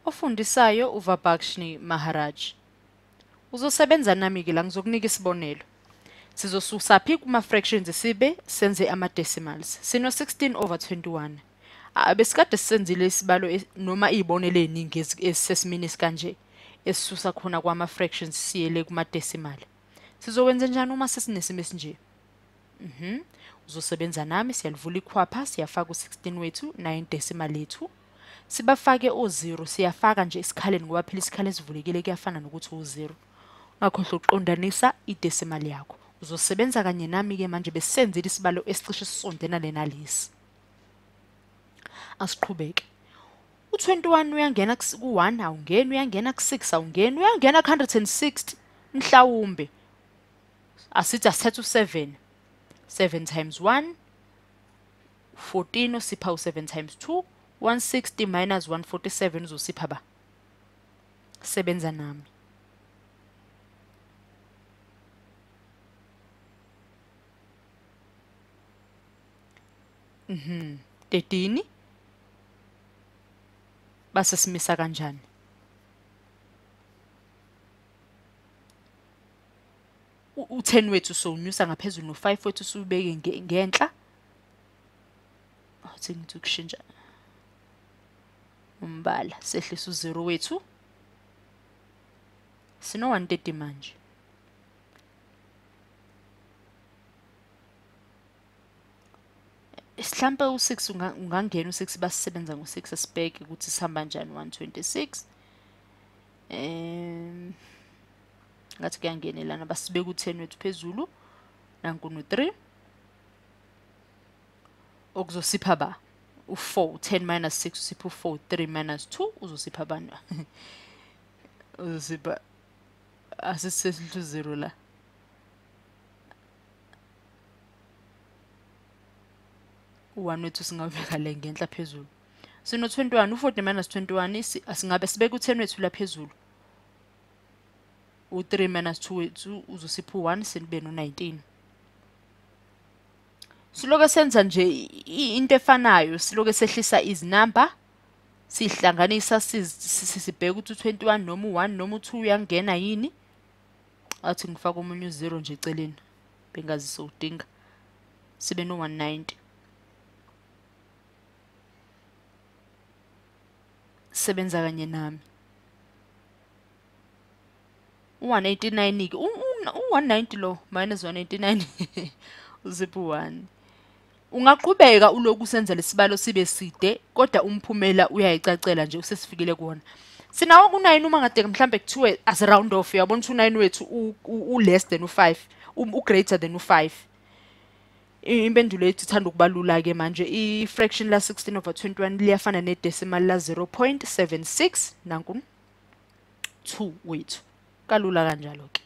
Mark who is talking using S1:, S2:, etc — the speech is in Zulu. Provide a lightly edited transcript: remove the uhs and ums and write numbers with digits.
S1: Ofundisayo uVabakhshni Maharaj. Uzosebenza nami-ke la, ngizokunika isibonelo. Sizosusa phi kuma-fractions sibe senze ama-decimals. Sino 16 over 21. Besikade sisenzile isibalo noma iy'bonelo ey'ningi ezisesimeni esikanje esisusa khona kwama-fractions siyele kuma-decimal. Sizokwenza njani uma sesinesimo esinje? Uzosebenza nami, siyalivula ikhwapha, siyafaka u-16 wethu, 9 decimal yethu. Sibafake o-0, siyafaka nje esikhaleni ngoba phela isikhala esivulekile kuyafana nokuthi u-0. Ungakhohlwa ukuqondanisa i-decimal yakho. Uzosebenza kanye nami-ke manje, besisenzile isibalo esicishe sisondelane nalesi. Asiqhubeke. U-21 uyangena ku-1, awungeni, uyangena ku-6, awungeni, uyangena ku-160 mhlawumbe. Asithi asithathe u-7. 7 times 1, 14 usipha u-7 times 2, 160 minus 147 uzosipha ba. Sebenza nami. 13. Base simisa kanjani? U-10 wethu sowunyusa ngaphezulu no-5 wethu siwubeke ngenhla. Athi ngithi ukushintsha umbala, sehlisa u-0 wethu. Sino 130 manje. Mhlampe u-6 ungangena u-6, basisebenza ngo-6, asibheke ukuthi sihamba kanjani. 126. Ngathi kuyangenelana, basibeka u-10 wethu phezulu, nanku no-3 okuzosipha ba u-4. 10 minus 6 usipha u-4, 3 minus 2 uzosipha bani? Uzosipha asisesihlu 0 la. U-1 wethu singabeka le ngenhla phezulu. Sino 21, u-40 minus 21 asingabe sibeka u-10 wethu la phezulu. U-3 minus 2 wethu uzosipha u-1, sibe no-19. Siloke senza nje into efanayo, siloke sehlisa izinamba, sihlanganisa, sibheke ukuthi u-21 noma u-1 noma u-2 uyangena yini. Athi ngifake omunye u-0 nje eceleni, bengazi sowudinga. Sibe no-190. Sebenza kanye nami. U-189 ke, u-190 lo minus 189 uzipha u-1. Ungaqhubeka uloku usenza lesibalo sibe side, kodwa umphumela uyayicacela nje, usesifikile kuwona. Sinawo ku-9 uma ngade mhlambe kuthiwe as round off, uyabona ukuthi u-9 wethu u-less than u-5, u-greater than u-5. Impendulo yethu ithanda ukubalula ke manje. I-fraction la 16 over 21 liyafana ne-decimal la 0.76, nanku 2 wethu. Kalula kanjalo ke.